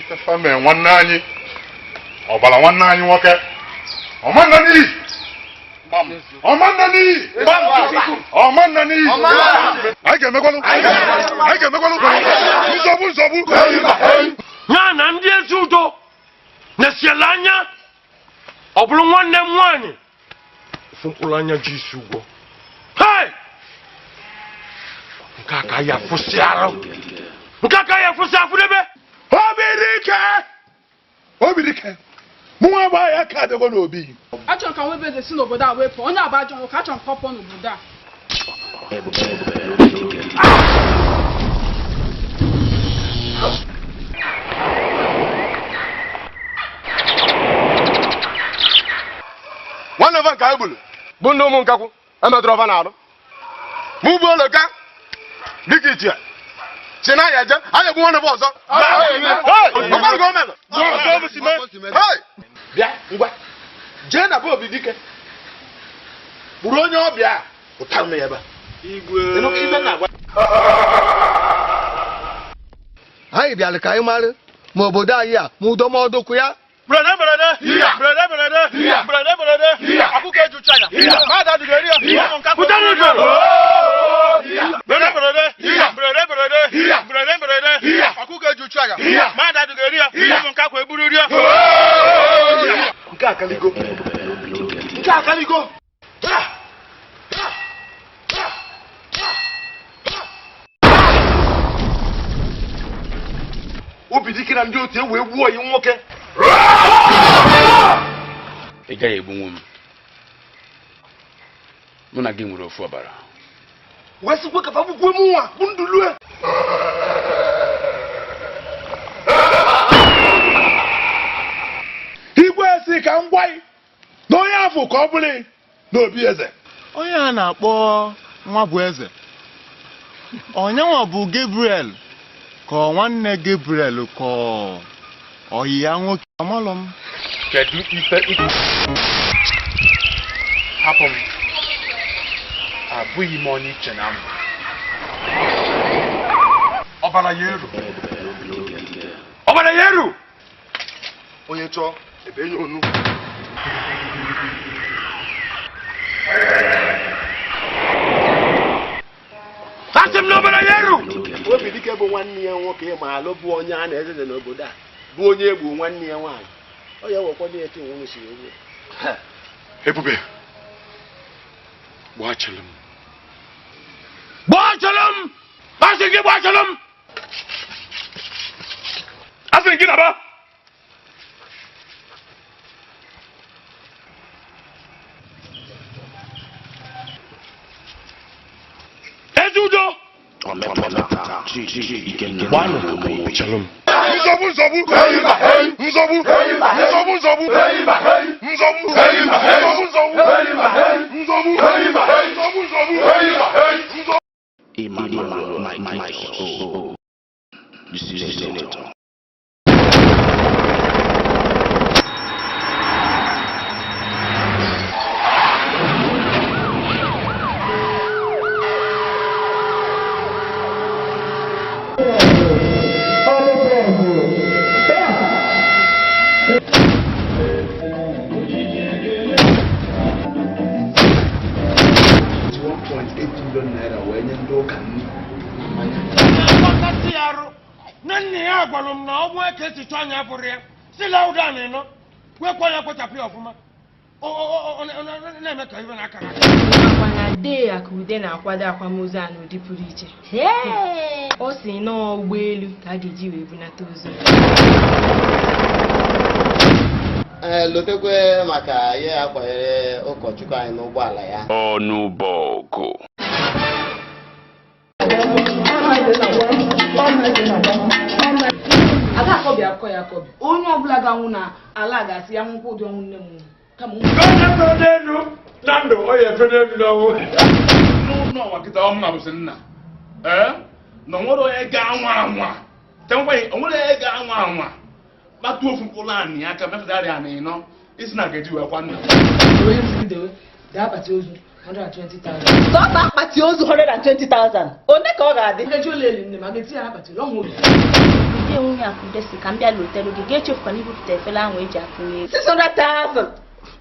Ife fa mee nwanne anyị, ọbara nwanne anyị nwoke, ọma nna n'iyi, ọma nna n'iyi, ọma nna n'iyi. Anyị ga-emekwanụ, anyị ga-emekwanụ nzọgbu nzọgbu. Ya na ndị ezi udo nesiela anya, ọ bụrụ nwanne m nwaanyị ofu mkpụrụ anya ji isi ụgwọ. Hey! Nke a ka ya kwụsị arụ, nke a ka ya kwụsị afụdebe. Obirike, Obirike, mụnwa gba ya ka abịago n'obi. Achọrọ ka Nwebeze si n'obodo a wee pụọ. Onye a bụ ajọ nwoke, achọrọ m ka ọ pụọ n'obodo a. Nwanne fa nke anyị gburu bụ ndị ụmụ nkakwụ emetụrụ ọfa na-arụ mụ bụ oloka dịka ichie si na ya eje anyị egbu nwanne fa ọzọ. Ọkwa gọọmenti. Bịa ngwa, jee na be Obidike kpụrụ onye ọbịa a, pụtara m ya ebe a. Ibe na-agwa anyị bịara ka anyị mara ma obodo anyị a ma udo ma ọdụkụ ya. Brede brede, brede brede, brede brede, akụkọ eju chanya, mmadụ adịghị eri ya, ụmụ nka pụtara ife. Brede brede, brede brede, brede brede, akụkọ eju chanya, mmadụ adịghị eri ya, ụmụ nka kwa eburu rie. Nke akaligo, nke akaligo. Obidike na ndị otu e wee gbuo oyi nwoke. Ị gaghị egbunwu m, mụ na gị nwere ofu ọbara. Wee sịkwa ka fa gbukwuo m nwa bụ ndulue. Igwe si ka m gwa gị na onye afọ ka ọ bụrụ n'obi eze. Onye a na-akpọ nwa bụ eze, onyenwa bụ Gabriel ka ọ nwanne Gabriel ka ọyị ya nwoke, amalụ m. Kedu ife hapụ m, abụghị m onye iche na mbụ. Ọbara ya eru, ọbara ya eru. Onye chọọ ebe enye onu. Asị m na ọbara ya eru. Obidike bụ nwanne ya nwoke ma alụ bụ onye a na-ezeze n'obodo a bụ onye egbu nwanne ya nwaanyị. Ọ ya wekwa etu nwunye si egbu. Ebube, gbachịrị m. Gbachịrị m! Asị gị gbachịrị m! Asị gị naba. Ezi udo! Gbanụ, chelụ m. Nzọgbu nzọgbu, nzọgbu nzọgbu nzọgbu, nzọgbu nzọgbu nzọgbu, nzọgbu nzọgbu nzọgbu, nzọgbu. Emmanuel Michael, the senator. Agbakasị arụ na nna ya gwara m na ọ bụ ka esi chọọ anya bụrụ ya si lauda na ịnọ wekwa ya kpochapụ ya ọfụma na-eme ka ibe na-akara aka. Nakwa na dee Akude na-akwado akwamozu a n'ụdị pụrụ iche. Ọ sị nọọ ụgbọelu ka a ga-eji wee bunata ozu. Ee, lotekwe maka ihe a kwanyere ụkọchukwu anyị n'ụgbọala ya. Ọnụbọgụ. Ada akọbi akọ ya akọbi. Onye ọbụla ga-anwụ na ala ga-asị ya nwụkwa ụdị ọnwụ nne m nwụrụ. Kama Onye fere n'elu na ndụ, onye fere n'elu n'ọnwụ. N'ụlọ ụwa kịta ọ mụ bụsị nna. Ee, na onwere onye ga-anwa anwa. Chekwa onwere onye ga-anwa anwa. Kpatu ofu mkpụrụ anị aka mefụtarị anị ịnọ. Isi na ga-eji wee kwa nna. Onye si dewe gaa akpati ozu 120,000. Sọsọ akpati ozu 120,000. One ka ọ ga-adị? Nkeji ụlọ elu nne m, a ga-etinye ya n'akpati ozu, ọ nwụrụ. Akude nwunye Akude si ka m bịa lotere gị ga-echefukwana ibupụta efere ahụ eji atụnye ego. 600,000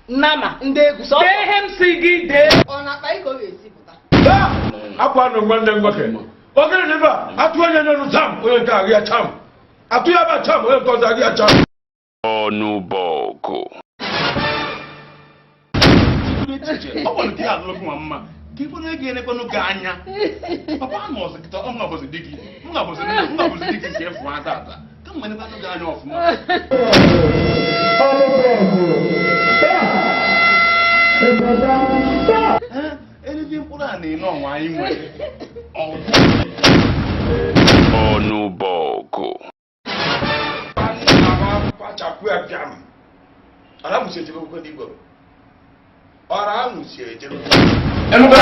nama ndị egwu sọ. Dee ihe m si gị dee. Ọ na-akpa ike ọ ga-esi pụta. Akwa nụ nwanne m nwoke. Ogene n'ebe a, atụ onye n'elu cham, onye nke ahụ ya cham. Atụ ya ba cham, onye nke ọzọ ahụ ya cham. Ọnụbọgụ. Ọ bụ nke ya alụlụ nwa mma. Ka ife na-ege enekwanụ gị anya. Papa nọ ọzọ kịta, ọ nwa di gị. Nwa bụzi nna, nwa bụzi di gị nke efu ata ata. Ka m enekwanụ gị anya ọfụma. Eriri mkpụrụ a na-ene ọnwa anyị nwere. Ọnụbọgụ. Mgbe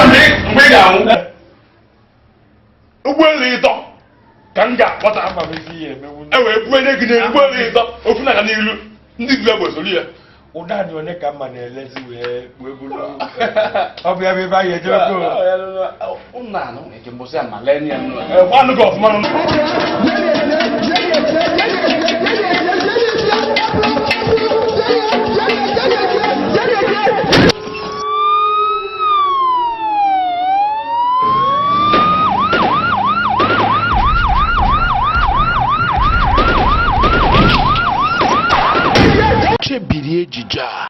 ị ga-anwụ ụgbọelu ịtọ ka m ga-akpọta e wee buo onye gị n'elu ụgbọelu ịtọ ofu na-aga n'ilu ndị bụ egbe soro ya. Ụda dị onye ka mma na-elezi wee buru ọ bụ ya bụ ebe anyị ejebe ko. Gwanụ gị ọfụma. Chebiri ejije a.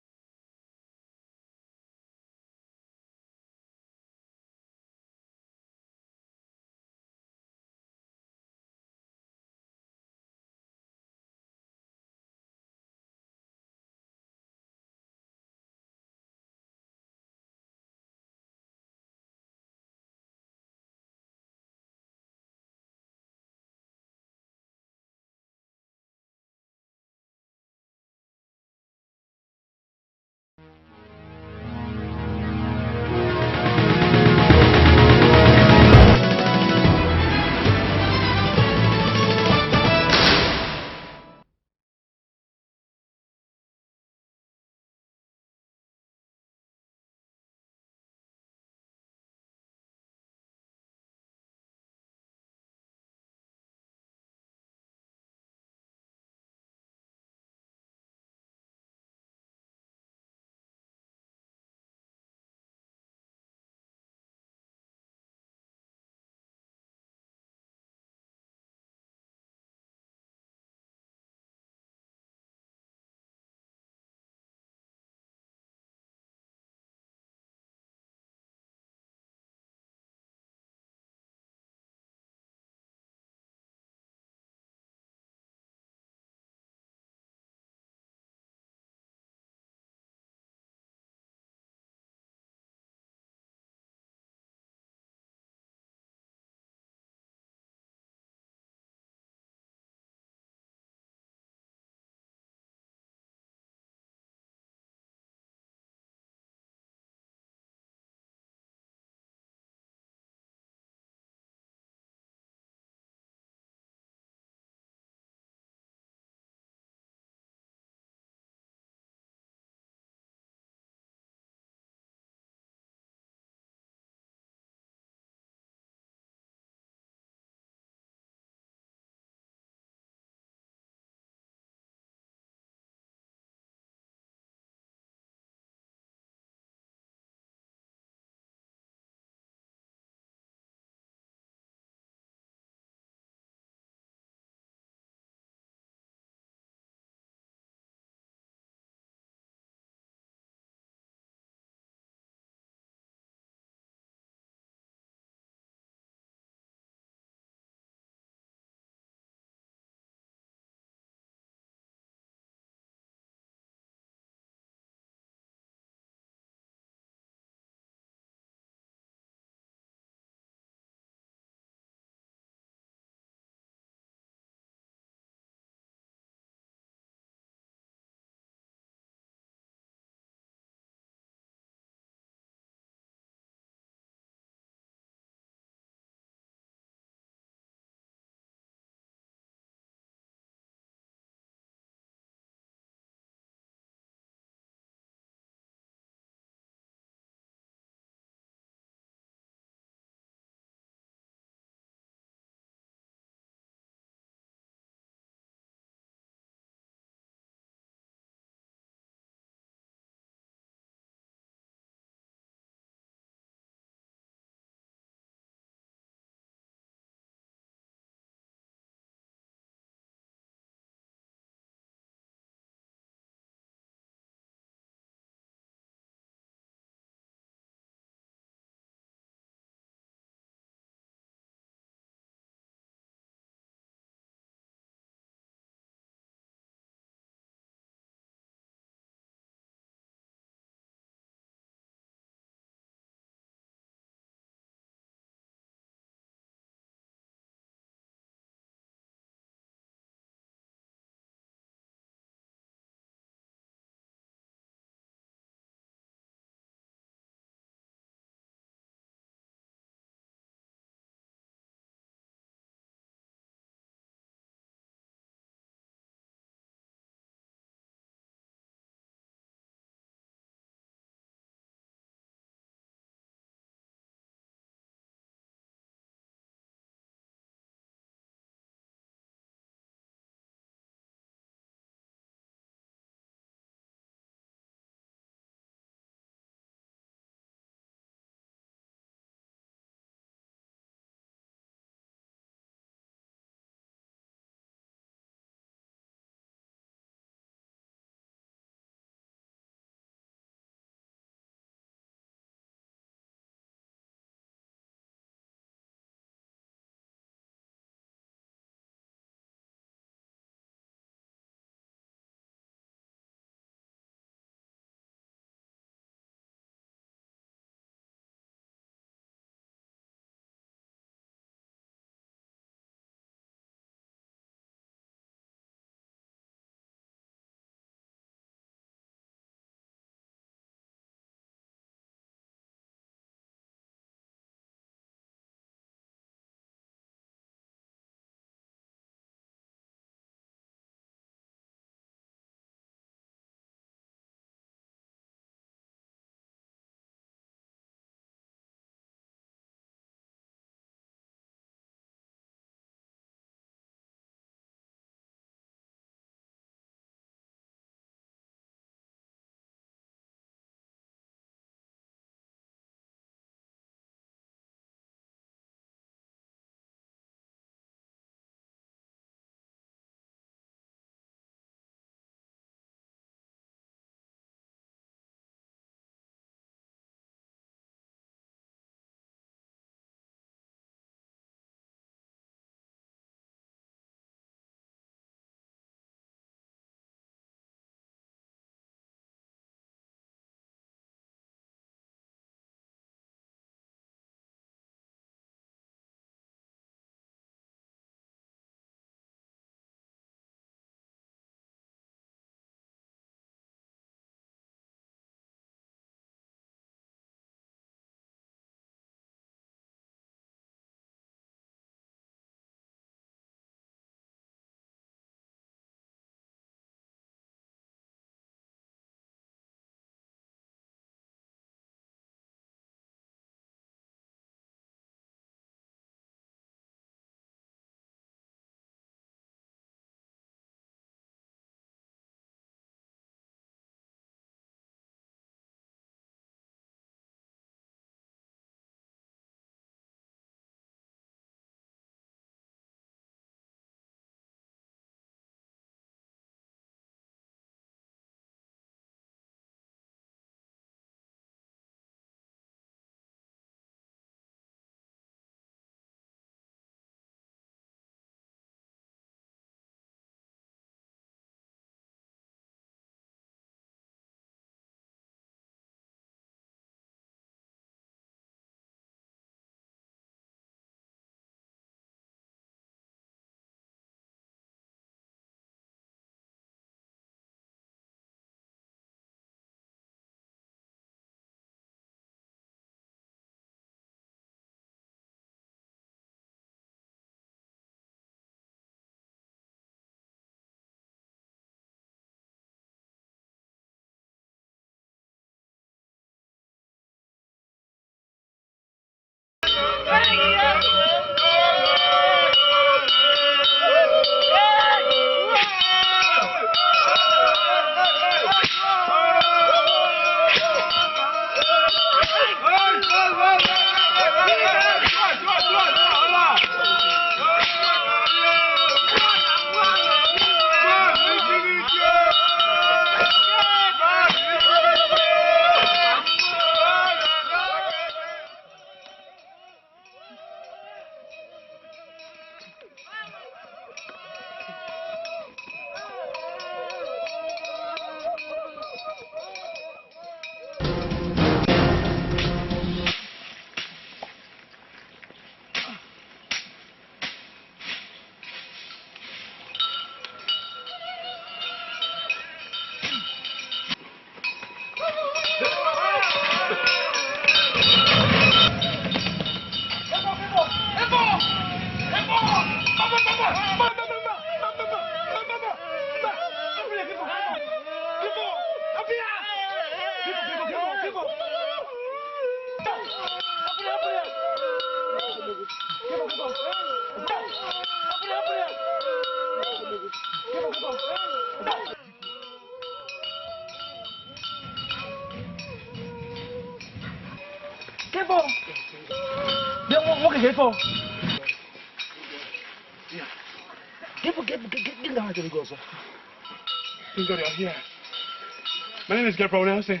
My name is Gabriel Nelson.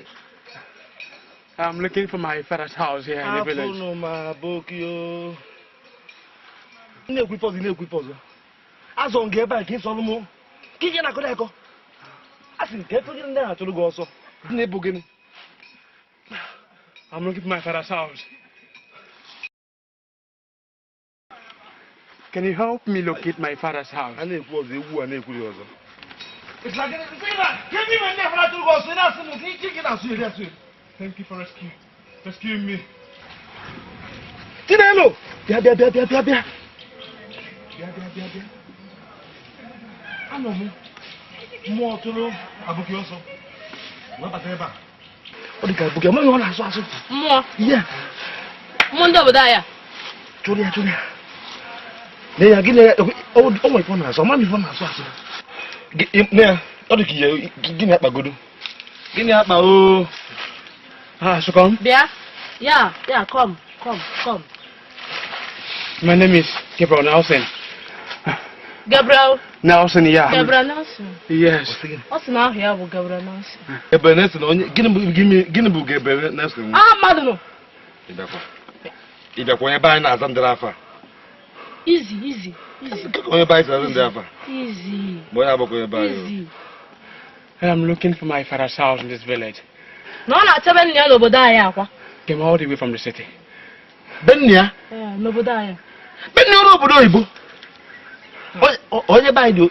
I'm looking for my father's house here in the village. I'm looking for my father's house. Can you help me locate my father's house? Thank you for rescuing me. Tinelo! Bịa bịa bịa bịa bịa bịa. Bịa bịa bịa bịa. Anọ m mmụọ tụrụ abụkị ọsọ. Wee bata ebe a. Ọ dị ka abụkị amaghị ọ na-asụ asụ. Mmụọ? Yeah. Mmụọ ndị obodo anyị a? Chụrụ ya chụrụ ya. Lee ya gịnị ya o nwere ife ọ na-asụ amaghị ife ọ na-asụ asụ. Nne ya ọ dị ka ihe gịnị akpagodo. Gịnị akpa o? Ah, so come. Bịa. Yeah, yeah, come, come, come. My name is Gabriel Nelson. Gabriel? Nelson, yeah. Gabriel Nelson. Yes. Ọ sị na ahụ ya bụ Gabriel Nelson. Gabriel Nelson onye gịnị bụ Gabriel Nelson? Ah, mmadụ nọ. Ịbịakwa onye be anyị na-aza ndịrị afa. Easy, easy, easy. Onye be anyị na-aza ndịrị afa. Easy. Ma onye abụkwa onye be anyị. Easy. I'm looking for my father's house in this village. Na ọ na-achọ be nna ya n'obodo anyị akwa. Came all the way from the city. Be nna ya? Ee, n'obodo anyị. Be nna ya n'obodo oyibo? Onye be anyị dị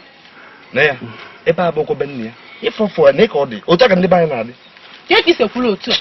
na ya ebe a bụkwa be nna ya ịfọfọ ya na ka ọ dị otu aka ndị be anyị na-adị. Ka e si ekwuru otu a.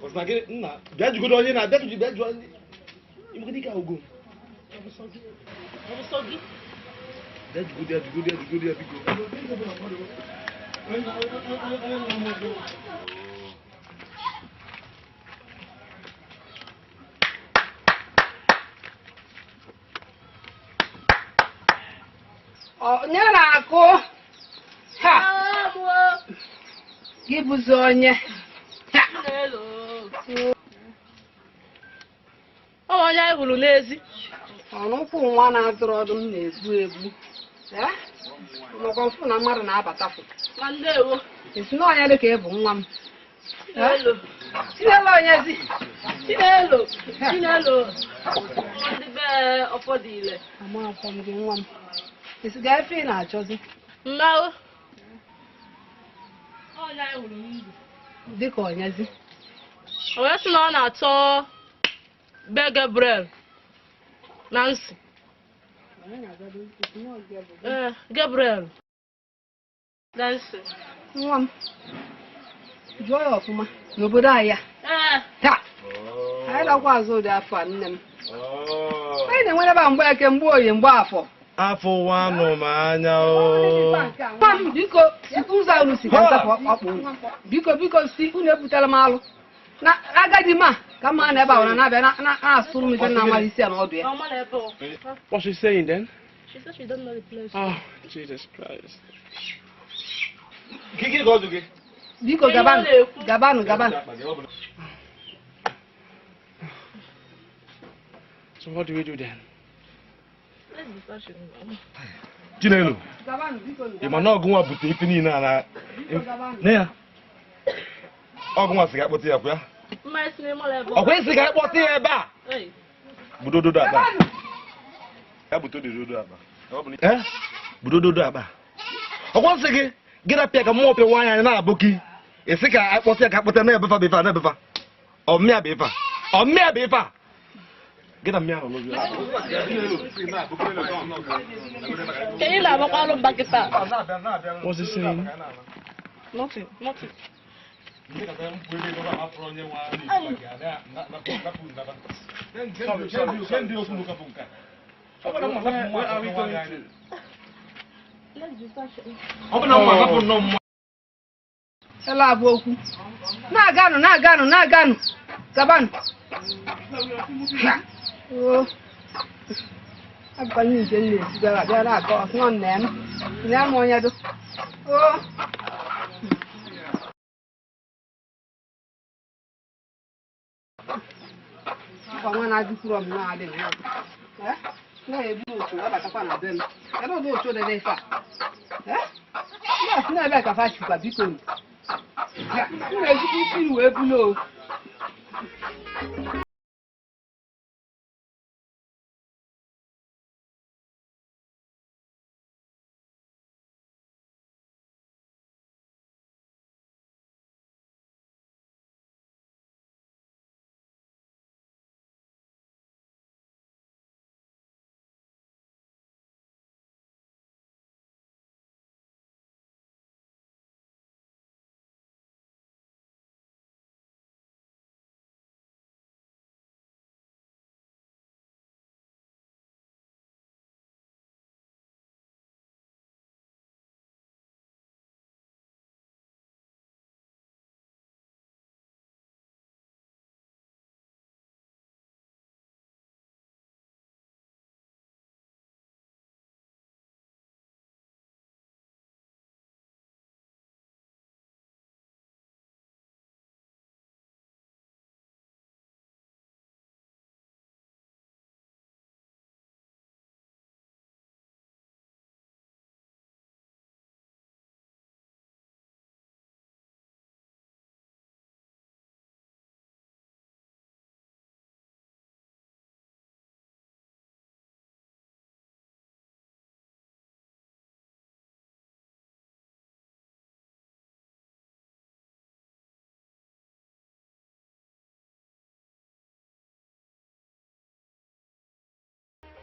Nna, bịa jụgodo onye na bịa bịa jụọ ndị. Imegide ike agwụgo m. Bịa jụgodo ya, jụgodo ya, jụgodo ya biko. Onye na-akụ ha gị bụzi onye onye anyị hụrụ n'ezi ọnụkwụ nwa na-azụrụ ọdụ m na-egbu egbu nọkwa mfụ na mmadụ na-abatafụ esi na onye dị ka ịbụ nwa m Chinelo onyezi Chinelo Chinelo ndị be ọfọdụ ile amakwọ m gị nwa m esi ga efe ị na-achọzi mmanwụ onye anyị hụrụ n'ugwu dịka onyezi onye sị na ọ na-achọ be Gabriel na nsị ee Gabriel na nsị nwa m jụọ ya ọfụma n'obodo anyị ya taa anyị lakwa azụ ụdị afọ a nne m anyị na-enwere ebe a mgbe eke mgbe oyi mgbe afọ Afọ nwanụ m anya o. Nwa m biko ụzọ unu si ka ntapụ ọkpụ unu biko biko si unu ebutela m alụ na agadi m a ka mma na ebe a nwere na-abịa na-asụrụ m ife na amara isi ya na ọdụ ya. What's she saying then? She said she don't know the place. Oh, Jesus Christ. Biko gabanụ gabanụ gabanụ. So what do we do then? Chinelo, ị ma na ọgụ nwa bute ife niile a na nne ya ọgụ nwa sị ga akpọta ya kwa ya ọkwa isi ga akpọta ya ebe a budododo akpa ya butododo akpa budododo akpa ọkwa nsị gị gị rapịa ka mmụọ pịa nwaanyị anyị na-abụki isi ka akpọta ya ka akpọta na-ebefa bụ ife a na-ebefa ọmmịa bụ ife a ọmmịa bụ ife a Get a man. What's he saying? Nothing, nothing. Where are we going to? Let's be fashion. Hello, Aboku. Na-aganụ, na-aganụ, na-aganụ. Gabanụ. Oh, abụkwa nje m na-esigara abịa na-akọ ọsị nọ nne m nne m onye do. Oh. Akwa nwa na-adịkwuru m na-adị nnọọ. Eh? Na-ebu otu abatakwa na be m. Kedu ụdị otu dede ife a? Eh? Na-asị na-ebe ka fa chukwa biko. M na-ejikwa isi wee bulo o.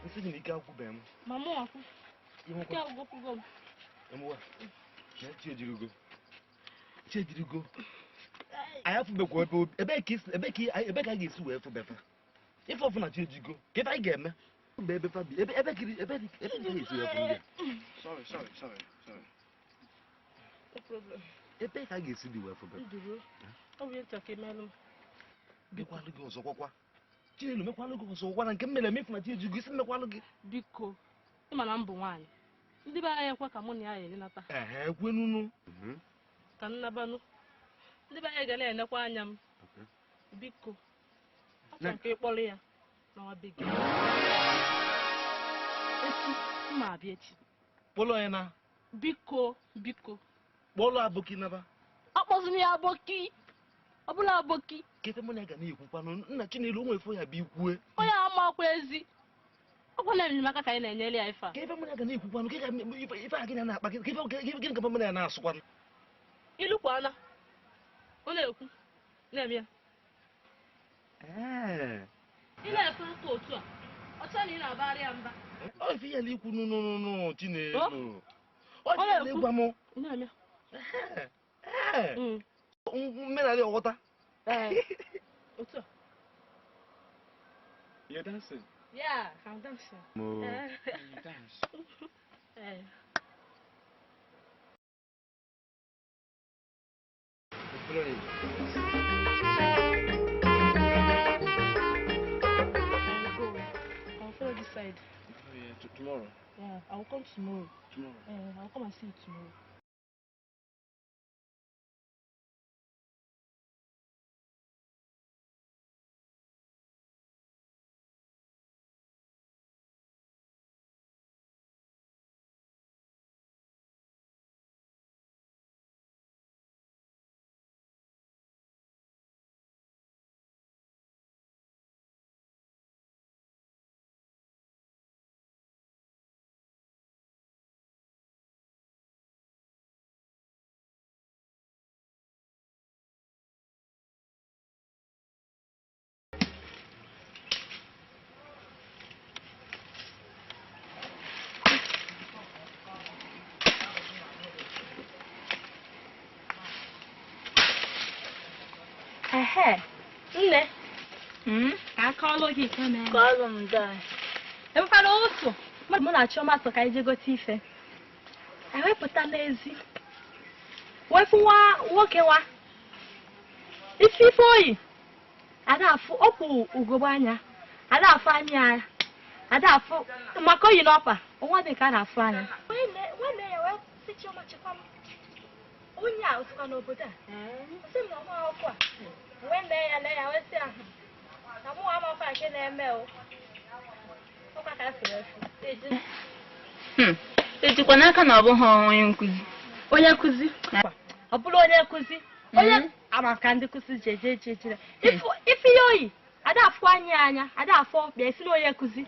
Nsị gị na ike agwụbeghị m. Mama akwụ. Ike agwụgo m. Emuwa. Chi ejirigo. Chi ejirigo. Anyị afụbekwa ebe obi ebe ka isi ebe ka ebe ka a ga-esi wee fụbefa. Ife ọfụ na chi ejigo. Ka ife anyị ga-eme? Mba ebe fa bi ebe ebe kiri ebe ebe ka ga-esi wee fụ ndị a. Sorry, sorry, sorry, sorry. No problem. Ebe ka a ga-esi dị wee fụbefa. Nduru, ọ bụ ihe nchọ ka imelụ m. Mekwalụ gị ọzọ kwakwa. Chinelo mekwalụ gị ọzọ kwakwa na nke m mere emefu na chi ejigo isi mekwalụ gị. Biko, ị ma na m bụ nwaanyị. Ndị be anyị ekwe ka mụ na ya elenata. Ehe, kwenunu. Ka m nabanụ. Ndị be anyị ga na-enekwa anya m. Biko, achọrọ m ka ị kpọrọ ya n'ọnwa be gị. Echi, m ma abịa echi. Kpọrọ ya na? Biko, biko. Kpọrọ aboki naba. Akpọzina ya aboki. Ọ bụla aboki. Kedu mụ na ya ga na-ekwukwanụ? Nna Chinelo o nwere fo ya bụ ikwue. Onye amakwa ezi. Ọkwa na enyemaka ka anyị na-enyere ya ife a. Ka ebe mụ na ya ga na-ekwukwanụ? Ka ife a gị na-akpa gị? Gịnị ka mụ na ya na-asụkwanụ? Ilu kwana. Ọ na-ekwu. Na-eme ya. Ị na-efe aka otu a. Ọcha na ị na-abara ya mba. Ọ ife ya na-ekwu nụ Chinelo. Ọ dị ya na-egwa m. Na-eme ya. Mmenala ọghọta. Otu a. You're dancing? Yeah, I'm dancing. Mo. You dance. I'll go. I'll follow this side. Oh, yeah, tomorrow. Yeah, I'll come tomorrow. Tomorrow. I'll come and see you tomorrow. Ehe, nne. Ka akọọlụ gị nke mere. Kọọlụ m daa. Emekwara otu mụ na Chioma so ka anyị jee gote ife. Ewepụta n'ezi. Wee fụ nwa nwoke nwa. Ife ife oyi. Ada afụ ọkwụ ugogbe anya. Ada afụ anya ya. Ada afụ maka oyi n'ọkpa. Onwa dị ka a na-afụ anya. Nwanne ya wee sị Chioma chekwa m. Onye a osikwa n'obodo a. Sị m na ọma akwụkwọ a. Nwanne ya lee ya wee sị ahụ. Na mụ amakwa nke na-eme o. Ọkwa ka fere efu. Ejikwa n'aka na ọ bụghị onye nkụzi. Onye nkụzi? Ọ bụrụ onye nkụzi. Onye amaka ndị nkụzi je je je je. Ife ihe oyi. Ada afụ anya anya, ada afụ ọkpịa esi na onye nkụzi.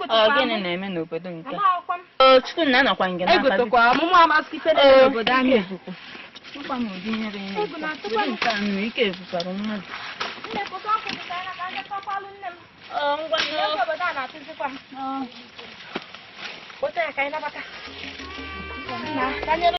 Ọ gịnị na-eme n'obodo nke a? O Chukwu na anọkwa nge n'aka. Egotokwa ọmụmụ amasị ife na-eme n'obodo anyị. Chukwu m ụdị ihere ihe. Nke a nụ ike ebukwara mmadụ. Nne pụta ọkụ pụtara ka ndị kọkwalụ nne m. Ngwa Ego obodo a na-atụzikwa m. Kpọta ya ka anyị nabata. Nna, ka nyere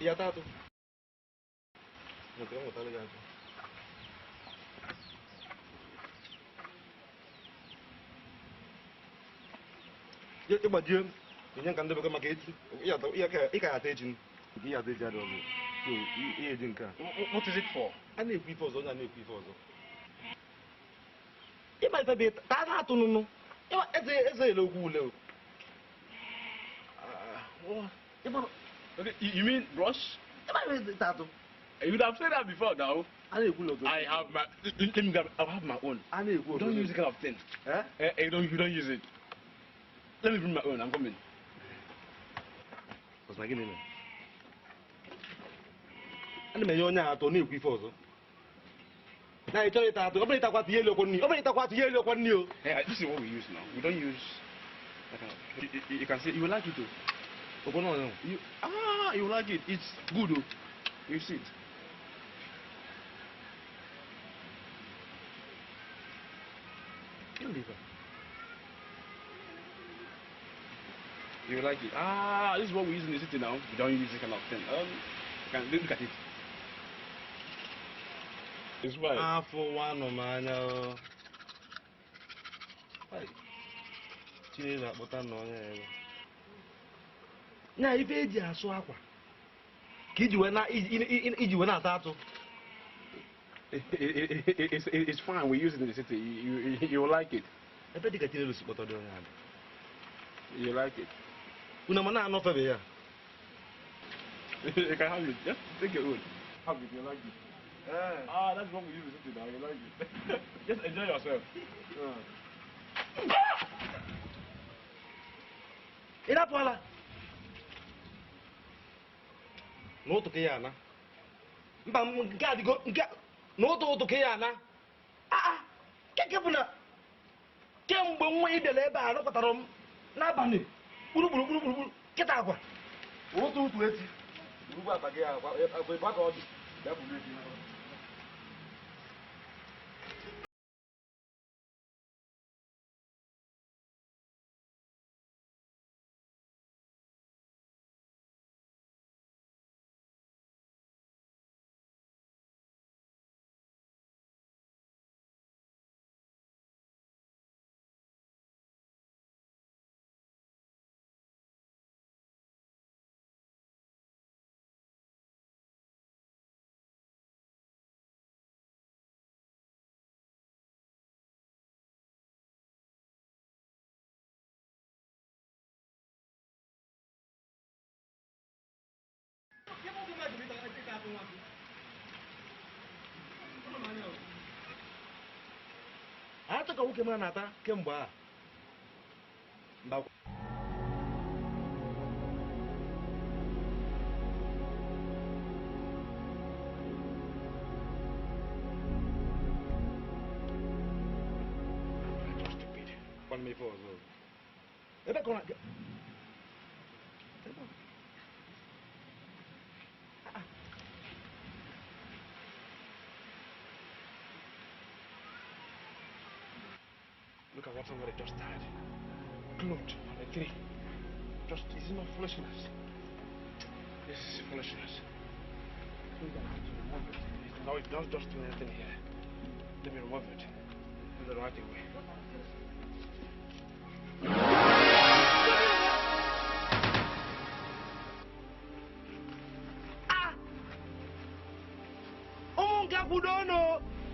Ya ta atụ. Nwetara nwetara gị atụ. Ịgbajie nye nka ndebekọ maka echi. Ị ka ya ata echi. Nke ya ata echi adịghị ọzọ. So ihe dị nke a. What is it for? A na-ekwu ife ọzọ, onye a na-ekwu ife ọzọ. Ịma ife bụ ta na-atụ nụnụ. Ịma eze eze ele okwu ule o. Okay, you mean brush? Ịma ife ta atụ. You would have said that before now. A na-ekwu n'otu. I have my let me grab, I have my own. A na-ekwu Don't use the kind of thing. Eh? Eh, you don't use it. Let me bring my own. I'm coming. Ọsị na gịnị mere? Ana m enye onye a atọ na-ekwu ife ọzọ. Na ị chọrọ ịta atụ, ọ bụrụ ịtakwa atụ ya elu okwu nni, ọ bụrụ ịtakwa atụ ya elu okwu nni o. Hey, this is what we use now. We don't use that kind of. You can see you will like it too. Okwu na ọzọ. You you will like it. It's good though. You see it. Gịnị dị ife a? You will like it. Ah, this is what we use in the city now. We don't use this kind of thing. You can look at it. It's white. Afọ nwanụ m anya o. Ai, Chineke akpọta nna onye ya ebe. Na ife eji asụ akwa ka iji wee na iji wee na-ata atụ. It's fine. We use it in the city. You will like it. Ebe dị ka Chineke si kpọta dị onye ahụ. You like it. Unu ama na anọfebe ya. You can have it. Just take your own. Have it. You like it. Ah, that's what we use in the city now. You like it. Just enjoy yourself. Ị napụala. N'ụtụ ka ya ana. Mba m nke adịgo nke n'ụtụ ụtụ ka ya ana. Ah, keke bụ na kemgbe nwa ị bịara ebe a nọkọtara m n'abalị gburugburu gburugburu kịta akwa. Ụtụ ụtụ echi. Ugbu akpa gị akwa akwa ebe aka ọ dị. Bịa buru echi. Atụ ka nwoke mara na-ata kemgbe a. Mba. Kwan m ife ọzọ. Ebe ka ọ na-aga? Look at what somebody just died. Glued on a tree. Just, is it not foolishness? This is foolishness. We're gonna have to remove it. No, it does just do anything here. Let me remove it. Do the right way. Ah! Ụmụ nke kwudo ọnụ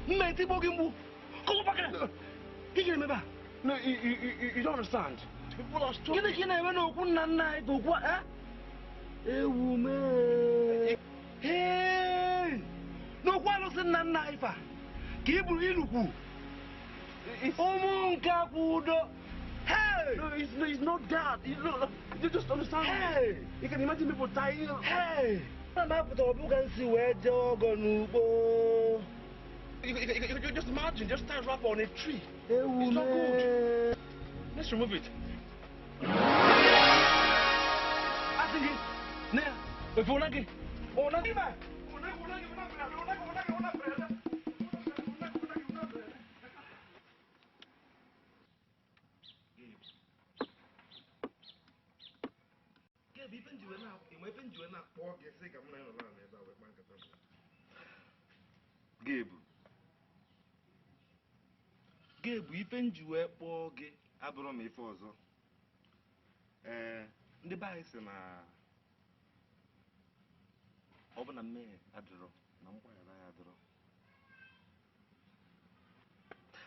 mma etigbo gị mgbu. Kụkụ pakara. Gịnị na-eme ebe a? No, you don't understand. People are stupid. Gịnị ka ị na-eme n'okwu nna nna anyị ka okwu a? Ewu mee. Hey! N'okwu alụsị nna nna anyị fa ka ị buru ilukwu. Ụmụ nke kwudo. Hey! No, it's not that. You just understand. Hey! You can imagine people dying. Hey! Nna m apụtara ọbụ ka m si wee jee ọgọ n'ugbo. You just imagine, just tie wrapper on a tree. Ewu It's not good. Let's remove it. Asị gị, na ya, efe ụna gị, ụna gị. nji wee na-akpọ gị sị ka m na nọ na ebe a wee kpaa nkata bụ Gabe. Gabe, ife nji wee kpọọ gị abụrụ m ife ọzọ. Ee, ndị be anyị sị na ọ bụ na mmehie adịrọ na mgbaghara ya adịrọ.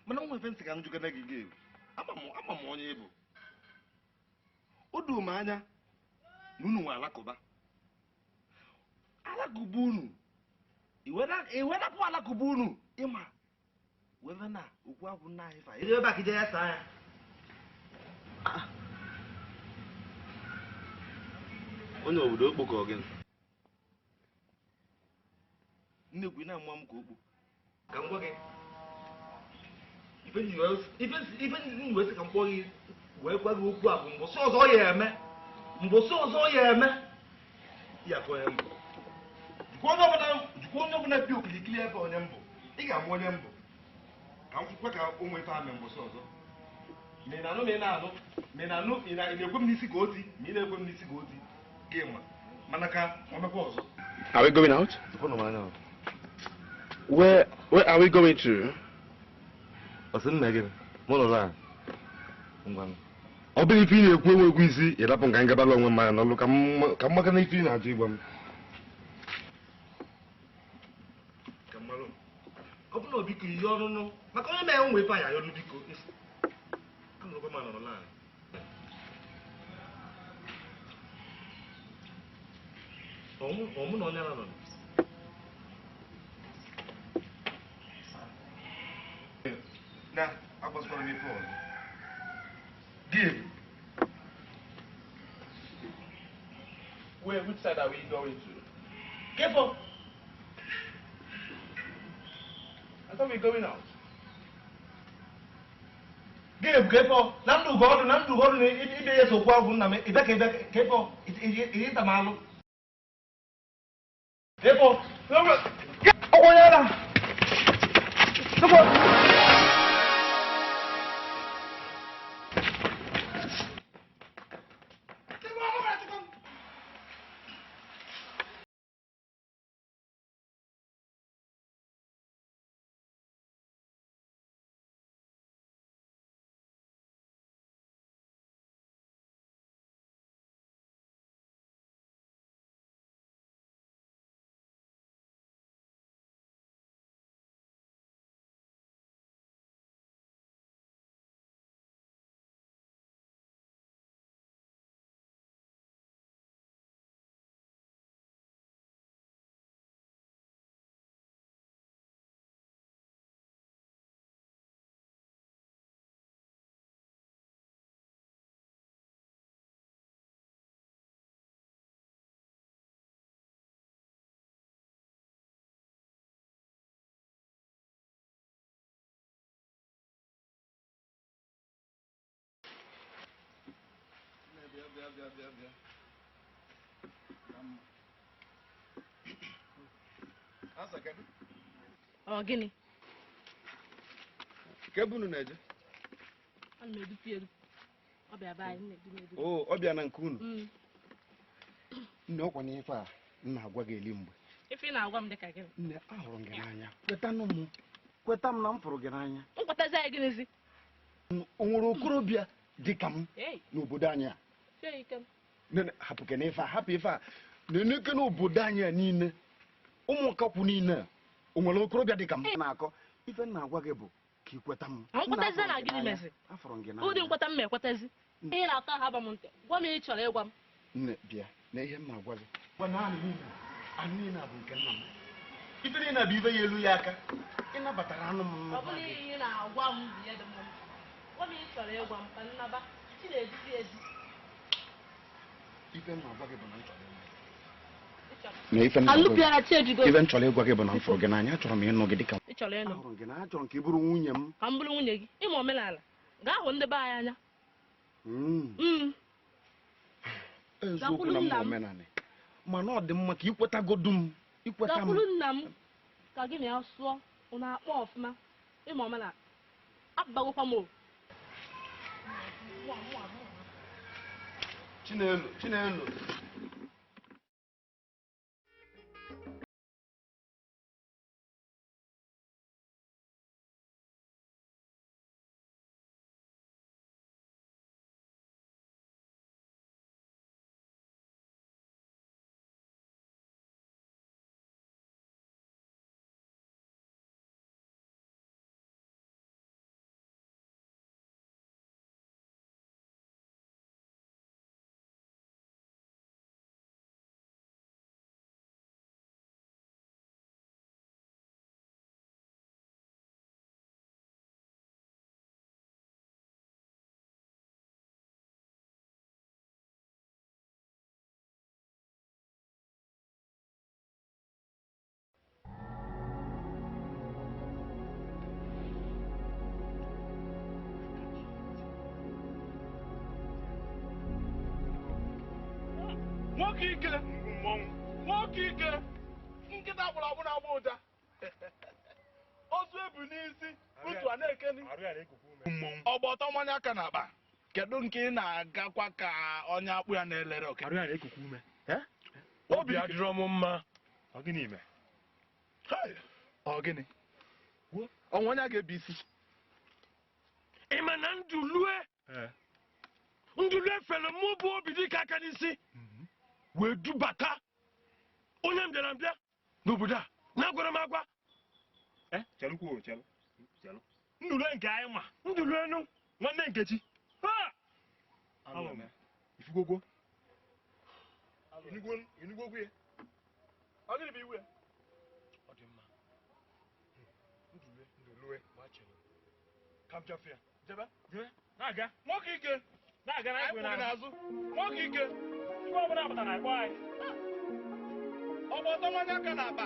Mana nwa ife ntị ka m jụgana gị Gabe. Ama m onye ị bụ. O doo m anya na unu nwe alakụba. Alakụba unu iwenapụ alakụba unu ịma weve na okwu agwụ nna anyị fa ebe a ka ije ya saa ya. Onye obodo okpo ka ọ gịnị? Nnekwu ị na-amụ amụ ka okpo. Ka m gwa gị ife nji wee sị ka m kpọọ gị wee gwa gị okwu a bụ mbọsị ọzọ ya eme. Mbọsị ọzọ ya eme ya afọ onye mbụ. Jikwa onye ọbụla bi okilikili ebe onye mbụ. Ị ga-amụ onye mbụ. Ka m kwukwe ka ụmụ ife amị mbọsị ọzọ. Ma ị na-anụ ma ị na-anụ ma ị na-anụ ị na-ekwe m n'isi ka oti ma ị na-ekwe m n'isi ka oti gị ma mana ka ọ mekwa ọzọ. Are we going out? Where are we going to? Ọ sị nna gị mụ nọrọ a ngwa ọ bụrụ ife ị na-ekwu enwekwu isi ịrapụ nka ngabala onwe mmanya n'ọlụ ka m maka na ife ị na-achọ ịgwa m. Ọ bụrụ na biko ihe ọnụnụ maka onye na-enwe nwe ife anyị ayọnụ biko anụrụkwa m anọrọ naanị. Ọmụ na onye ara nọ. Na agbasikwara m ife ọzọ. Gabe. Where, which side are we going to? Careful! I thought we were going out. Gabe, careful! Namdu God, ibe yeso kwa agwụ nna m, ịbịa ka ịbịa, careful! Ịta m alụ. Careful! Ọkwa onye ara! Careful! Bịa. Asa kedu? Ọ gịnị? Ka ebe unu na-eje? Ana m edupu edu. Ọ bịa be anyị, na-edu m edu. O, ọ bịa na nke unu. Nne, ọkwa n'ife a m na-agwa gị eli mgbe. Ife ị na-agwa m dịka gịnị? Nne, ahụrụ m gị n'anya. Kwetanụ m. Kweta m na m fụrụ gị n'anya. M kwetazi anyị gịnịzi? O nwere okorobịa dịka m n'obodo anyị a. Nene, hapụ kene ife a, hapụ ife a. Neneke n'obodo anyị a niile, ụmụ nkakwu niile a, o nwere okorobịa dịka m na-akọ. Ife m na-agwa gị bụ ka ị kweta m. Nkwetazi na gịnị mezi? Afụrụ m gị n'anya. Ụdị nkweta m ma ekwetazi. Ihe na-atọ ha aba m ntị. Gwa m ihe ị chọrọ ịgwa m. Nne, bịa na ihe m na-agwa gị. Gwa na anị niile, anị niile a bụ nke nna m. Ife niile a bụ ibe ya elu ya aka. Ị nabatara anụ m Ọ nnukwu bụrụ ihe ị na-agwa m bụ ihe dị m mma. Gwa m ihe ị chọrọ ịgwa m ka nnaba. Chi na-ejizi eji. Ife m na-agwa gị bụ na m chọrọ ịnụ gị. Ị chọrọ. Na ife m na-agwa gị- Alụpịara chi ejigo. Ife m chọrọ ịgwa gị bụ na m fụrụ gị n'anya, achọrọ m ịnụ gị dịka Ị chọrọ ịnụ. ahụrụ m gị n'anya, achọrọ m ka ị bụrụ nwunye m. Ka m bụrụ nwunye gị. Ịma omenala. Gaa hụ ndị be anyị anya. Eziokwu na m Gakwuru nna m. omenala. Mana ọ dị mma ka ikwetagodu m. Ikweta m. Gakwuru nna m ka gị na ya sụọ unu akpọ ọfụma. Ịma omenala. Apụbagokwa m o. Chinelo, Chinelo. Nwoke ike mmọnwụ. Nwoke ike. Nkịta gbara agbụ na-agba ụja. Ozu ebu n'isi utu a na-ekeni. Ọgba ọtọ mmanya aka n'akpa. Kedu nke ị na-agakwa ka onye akpụ ya na-elere oke? Obi adịrọ m mma. Ọ gịnị ime? Ọ gịnị? Ọnwa onye a ga-ebi isi. Ị ma na ndulue fere mụ bụ Obidike aka n'isi wee dubata onye mbịarambịa n'obodo a na-agwara m agwa. Ndulue nke anyị ma. Ndulue nu. Nwanne Nkechi. Ifugogo. Inugwo ya. Ọ gịnị bụ iwu ya? Ọ dị mma. Ndulue. Ka m jafee. Jebe. Na-aga. Nwoke ike. Na-aga na anyị kwụ n'azụ. Nwoke ike. Igwe ọbụla pụtara akpọ anyị. Ọgba ọtọ mmanya aka n'akpa.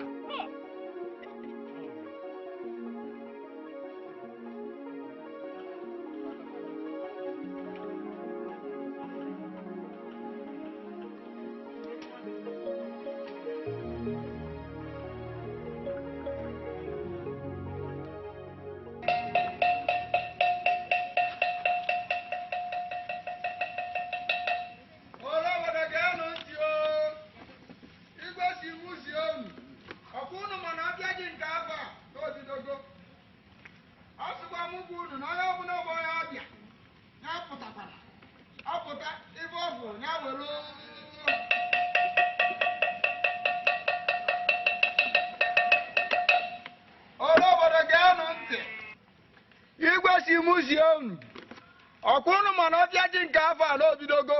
Ọkwa unu mana ọbịa ji nke afọ a n'obidogo.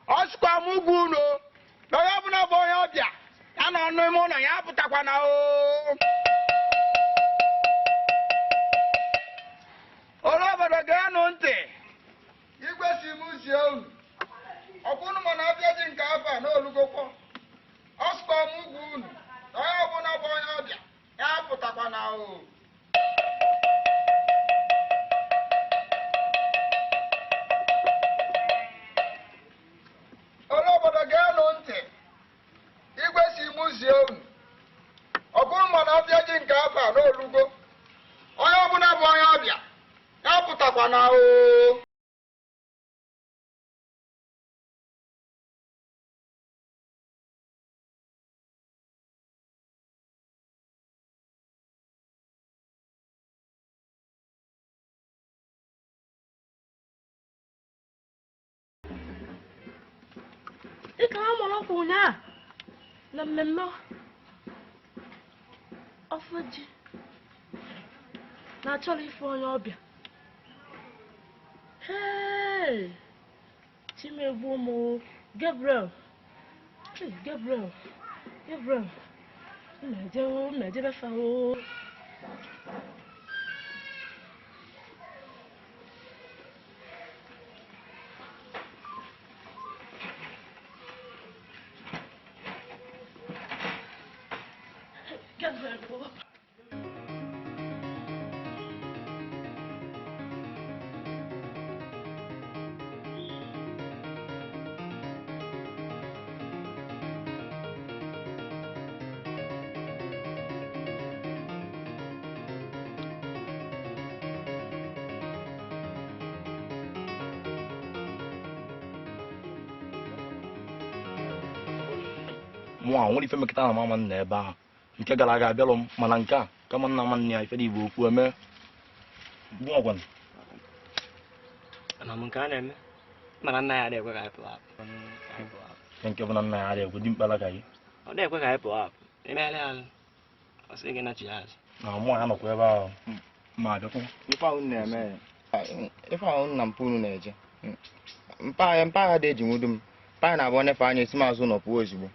Ọ sịkwa m ugwu unu na onye ọbụla bụ onye ọbịa ya na ọnụ ime ụlọ ya apụtakwa na o. Olu obodo ga-enụ ntị. Igwe si m zie unu. Ọkwa unu mana ọbịa ji nke afọ a n'olugokwo. Ọ sịkwa m ugwu unu na onye ọbụla bụ onye ọbịa ya apụtakwa na o. Olu obodo ga-enụ ntị. Igwe si mụ zie unu. Ọkụrụ mana ọbịa ji nke afọ a n'olugo. Onye ọbụla bụ onye ọbịa ya pụtakwa na o. Dịka ha mụrụ ọkwa ụnyaahụ na mmemme ọfọ ji na-achọrọ ife onye ọbịa. Hey! Chimegbu ụmụ Gabriel. Hey, Gabriel. Gabriel. Mmejebe fa o. Gabriel. Mụ a nwere ife mekịta na mama nna ebe ahụ nke gara aga abịalụ m mana nke a kama nna nwanne ya ife dị igbo okwu eme gbuọkwanụ Ama m nke a na-eme mana nna ya adịghị ekwe ka anyị pụọ apụ. Nke bụ na nna ya adịghị ekwe dị mkpala ka gị ọ dịghị ekwe ka anyị pụọ apụ emegharị alụ ọ sị gị nachi ya azụ na mụ a nọkwa ebe ahụ ma abịakwa ife ahụ na-eme ife ahụ nna mpụ unu na-eje mpaghara dị eji nwudu m mpaghara na-abụ nefe anya esi m azụ ụlọ pụọ ozugbo.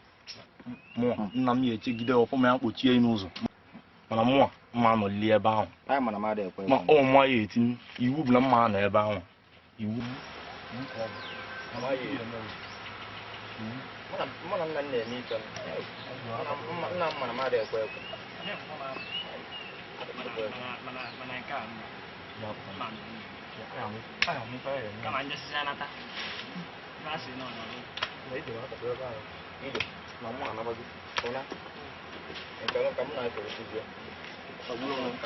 Mụa nna m ya echegide ọfụma ya kpochie n'ụzọ mana mụa mma anọlili ebe ahụ ma ọ mma ya eti iwu bụ na mma anọ ebe ahụ iwu Na ije na-akpọ ebe ahụ. Ije na mụ anabago. Ụna. Nke ọrụ ka mụ na-esoro kụzie. Ka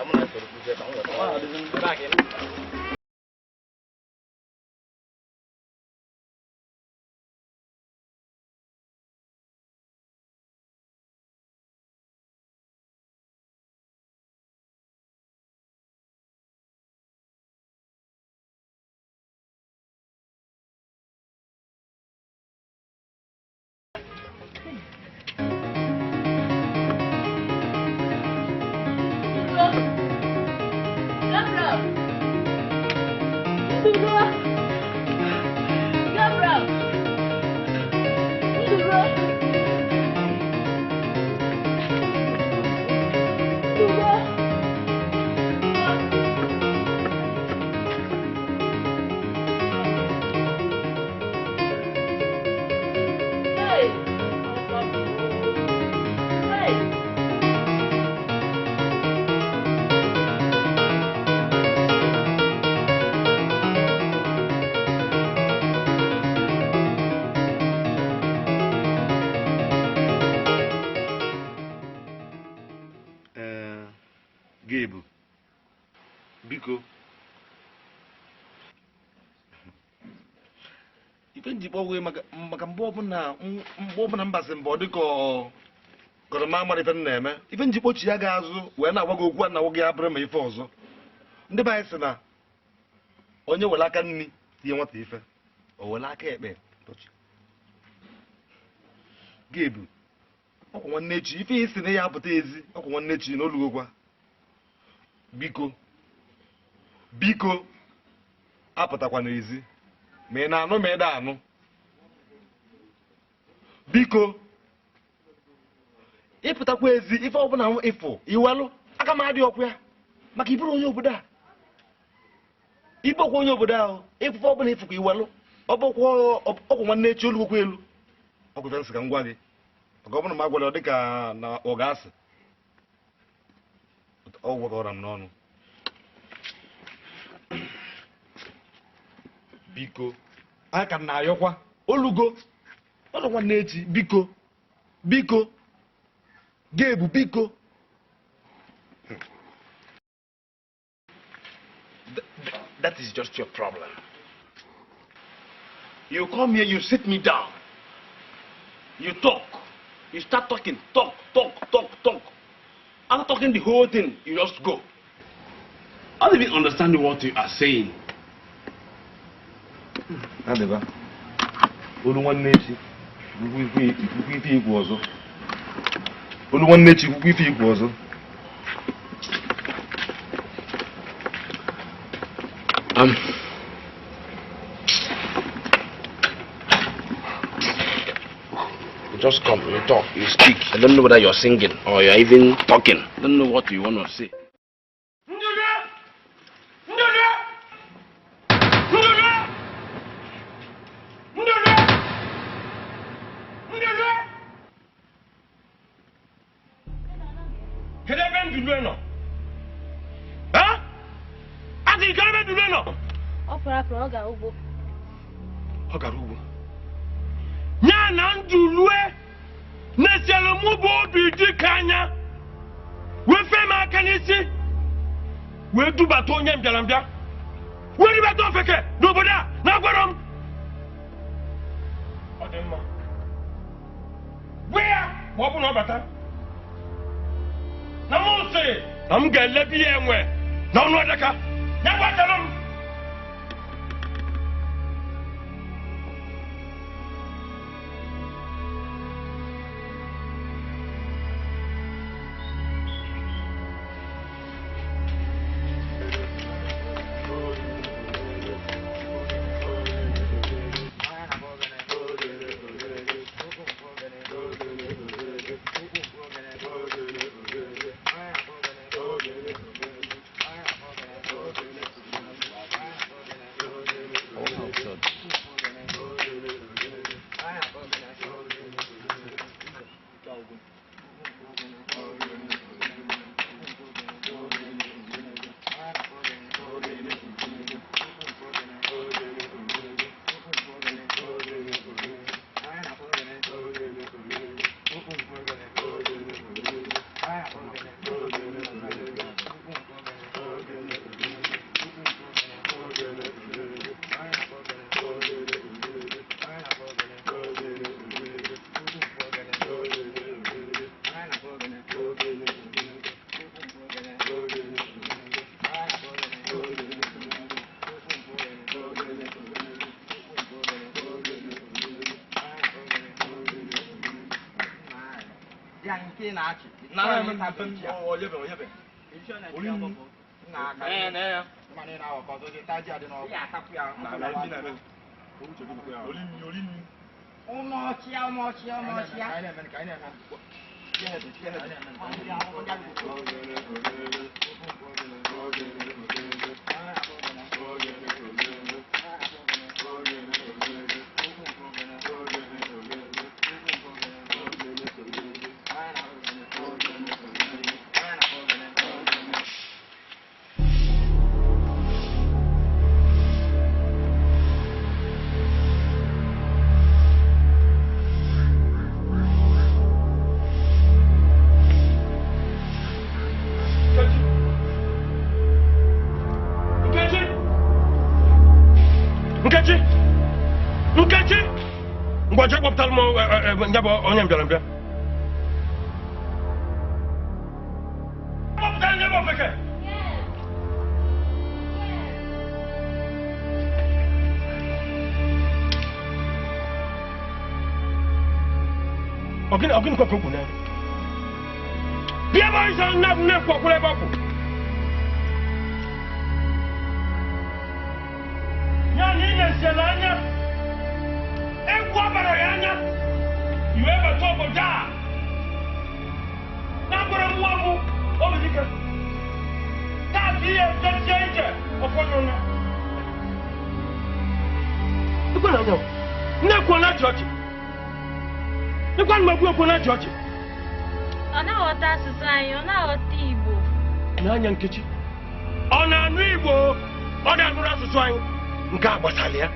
mụ na-esoro kụzie ka m weta. Ebe a ka ị nọ. Gabe, biko ife njikpa ọgwụ maka mgbe ọbụla mbasị mbọ dịka gọrọma amara ife m na-eme ife njikpa ochi ya ga-azụ wee na-agwa gị okwu a na-agwa gị abụrụ ma ife ọzọ ndị be anyị sị na onye were aka nri tinye nwata ife o were aka ekpe Gabe ọkwa nwanne echi ife isi na ya apụta ezi ọkwa nwanne echi na olugokwa biko biko apụtakwa n'ezi ma ị na-anụ ma ị da anụ biko ịpụtakwa ezi ife ọbụla ịfụ iwelụ aka m adị ọkwa ya maka ịbụrụ onye obodo a ịbụkwa onye obodo ahụ ife ọbụla ịfụkwa iwelụ ọbụkwa ọkwa nwanne echi olugokwa elu ọkwa ife nsị ka m gwa gị maka ọ bụrụ na m agwara ọ dịka na ọ ga-asị ọ gwakọrọ m n'ọnụ biko aka m na-ayọkwa olugo ọnụ nwanne echi biko biko Gabe biko That is just your problem. You come here, you sit me down, you talk, you start talking, talk, talk, talk, talk. After talking the whole thing, you just go. I don't even understand what you are saying. Adeba, olu nwanne echi, ikwukwu ife ikwu ọzọ. Olu nwanne echi, ikwukwu ife ikwu ọzọ. You just come, you talk, you speak. I don't know whether you're singing or you're even talking. I don't know what you want to say. Ọ gara ugbo. Ya na Ndulue na-esielu mụ bụ obi dịka anya wee fee m aka n'isi wee dubata onye mbịarambịa wee dubata ofeke n'obodo a na-agwara m. Ọ dị mma. Gwa ya ma ọ bụ na ọ bata na mụ sị na m ga-elebi ya enwe na ọnụ adaka ya gwatara m. Ya nke na-achị. Nkechi! Nkechi! Ngwa jee kpọpụtara m ya bụ onye mbịarambịa. Kpọpụtara ya bụ ofeke! Ọ gịnị kwa ka o kwu n'anya? Bịa ebe anyị sọ nne kwụ ọkwụrụ ebe ọ kwụ. Ya na ị na-esela anya, egwu ọbara ya anya, iwe bata obodo a na-agbara nwa m Obidike taata ihe jesie ije ụfọdụ na ikwe na anya nne kwuo na achị ọchị ikwe na magbu ekwu na achị ọchị. Ọ na-aghọta asụsụ anyị, ọ na-aghọta Igbo. N'anya Nkechi, ọ na-anụ Igbo, ọ na-anụrụ asụsụ anyị. Nke a gbasara ya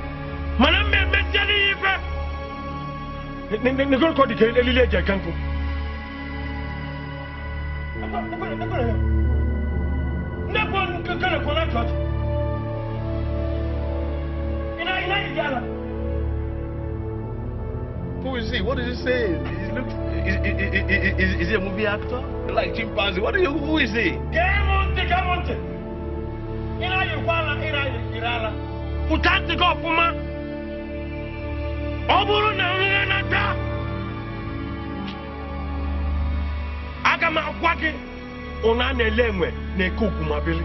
mana mmemme siela ihe ife negoro ka ọ dị ka elili eji eke nkụ. Who is he? What is he saying? He looks. Is he a movie actor? Like chimpanzee. What are you? Who is he? Gamonte, Gamonte. Ụta gị ọfụma. Ọ bụrụ na nre nata, aga m agwa gị ụna a na-ele enwe na-eke ogwumabili.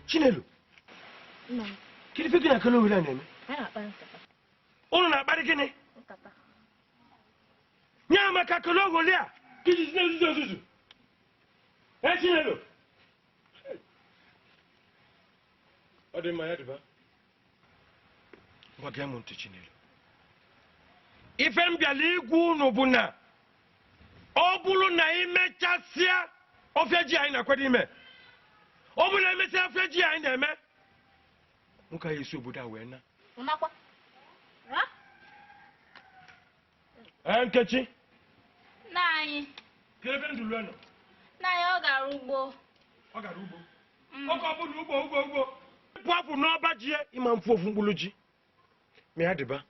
Chinelo, kedu ife gị na akala owere a na-eme? Ụnụ na-akparị gịnị? Nye maka akala owere a ka iji si na-ezuzu ezuzu. Ee, Chinelo? Ọ dị mma ya dịba. Ngwa gee m ntị, Chinelo. Ife m bịara igwu unu bụ na ọ bụrụ na imechasịa ọfịa ji anyị na-akwado ime, ọ bụrụ na emesịa afọ ji anyị na-eme, nwoke anyị esi obodo a wee na. Ee, Nkechi. Nna anyị. Kedu ebe Ndulu nọ? Nna anyị, ọ gara ugbo. Ọ gara ugbo? Oge ọ bụla ugbo ugbo ugbo. Pụ afụ n'ọba ji ya, ịma mfu ofu mkpụrụ ji. Ma ya dịba.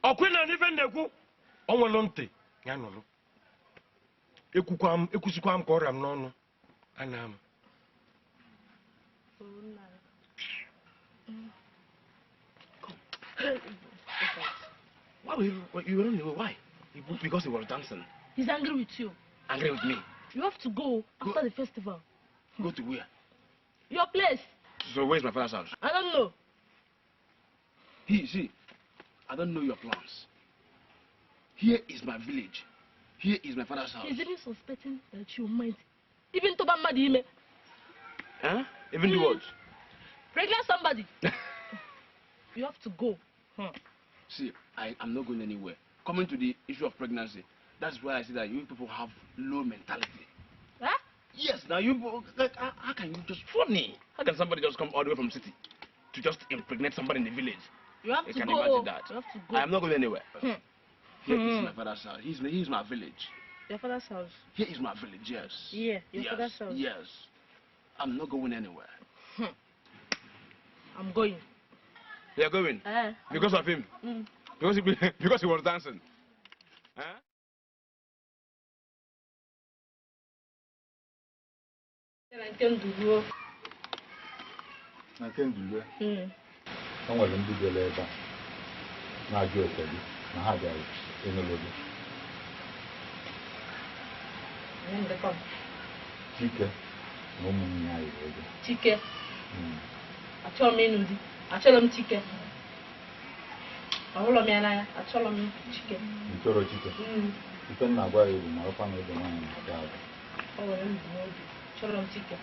Ọkụ na n'ife na-ekwu, ọ nwere ntị, ya nụrụ. Ekwusikwa m ka ọrịa m n'ọnụ. Ana m. Why were you running away? Why? Because he was dancing. He's angry with you. Angry with me? You have to go after the festival. Go to where? Your place. So where's my father's house? I don't know. See, I don't know your plans. Here is my village. Here is my father's house. He's even suspecting that you might even to Madime. Huh? Even do what? Pregnant somebody. You have to go. Huh. See, I am not going anywhere. Coming to the issue of pregnancy, that's why I see that you people have low mentality. Huh? Yes, now you, like, how can you just, funny? How can somebody just come all the way from city to just impregnate somebody in the village? You have to can go. Imagine that. You have to go. I am not going anywhere. Here is my father's house. He's my village. Your father's house? Here is my village, yes. Yeah, your yes, father's house. Yes. I'm not going anywhere. I'm going. You're going? Because of him? Mm. Because he was dancing? Huh? Na nke Ndulue, o nwere ndị bịara ebe a na-ajụ ese gị na ha bịara ịnụlụ gị. Chike na ụmụnne ya yiri ego. Chike? Achọrọ m ịnụ di. Achọrọ m Chike. Ahụrọ m ya n'anya. Achọrọ m Chike. Ị chọrọ Chike? Ife m na-agwa ya bụ marakwa na ebe nwaanyị na-aga aga. Ọ nwere mbụ n'obi. Achọrọ m Chike.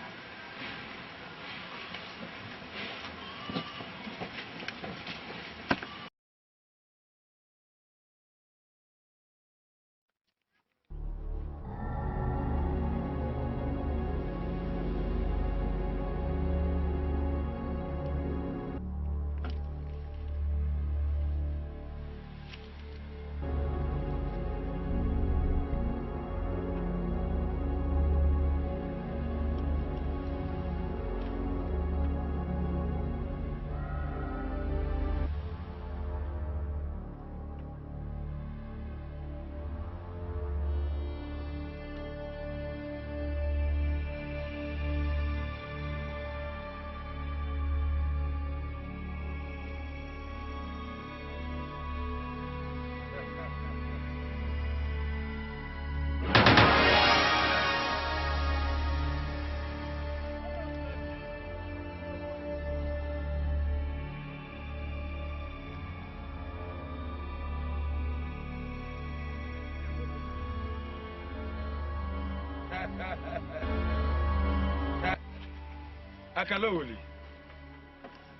Akalowoli,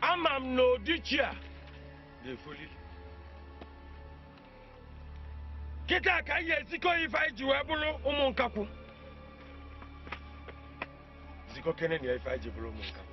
ama m na odichi a ga-efoli. Kịta ka anyị ezikọ ife anyị ji wee bụrụ ụmụ nkakwụ. Zikọ kene na ife anyị ji bụrụ ụmụ nkakwụ.